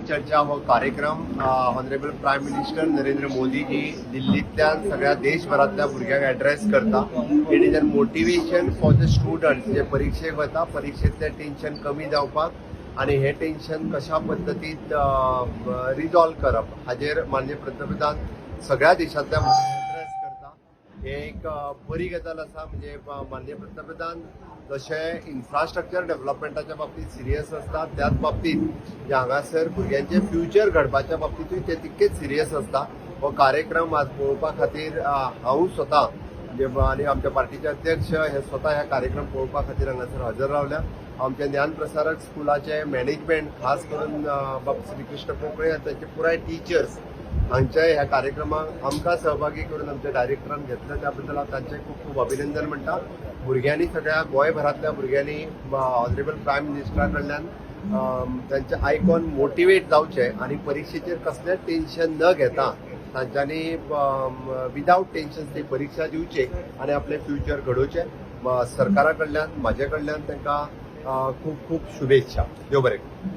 चर्चा हो कार्यक्रम ऑनरेबल प्रायम मिनिस्टर नरेंद्र मोदीजी दिल्लींतल्यान सगळ्या देशभरांतल्या भुरग्यांक एड्रेस करता. It is an motivation for the students जे परिक्षेक वता, परिक्षेतलें टेन्शन कमी जावपाक आनी हें टेन्शन कशा पद्दतीन रिजॉल्व करप हाजेर माननीय पंतप्रधान सगळ्या देशांतल्या एड्रेस करता. हे एक बरी गजाल आसा. म्हणजे माननीय पंतप्रधान जशें इन्फ्रास्ट्रक्चर डेव्हलपमेंटाच्या बाबतीत सिरियस आसता, त्याच बाबतीत म्हणजे हांगासर भुरग्यांचे फ्युचर घडपाच्या बाबतींतूय ते तितकेच सिरियस आसता. हो कार्यक्रम आज पळोवपा खातीर हांव स्वता म्हणजे आनी आमच्या पार्टीचे अध्यक्ष हे स्वता ह्या कार्यक्रम पळोवपा खातीर हांगासर हजर रावल्या. आमच्या ज्ञान प्रसारक स्कुलाचे मॅनेजमेंट, खास करून बाब श्रीकृष्ण पोकळे आनी तांचे पुराय टिचर्स हांच्या ह्या कार्यक्रमाक आमकां सहभागी करून आमच्या डायरेक्टरान घेतलं, त्या बद्दल हांव तांचें खूब खूब अभिनंदन म्हणटा. भुरग्यांनी, सगळ्या गोंयभरांतल्या भुरग्यांनी ऑनरेबल प्रायम मिनिस्टरा कडल्यान तांचे आयकोन मोटिवेट जावचे आनी परिक्षेचेर कसलेंच टेन्शन न घेता तांच्यांनी विदावट टेन्शन ती परिक्षा दिवचे आनी आपलें फ्युचर घडोवचें. सरकारा कडल्यान, म्हाजे कडल्यान तांकां खूब खूब शुभेच्छा. देव बरें करूं.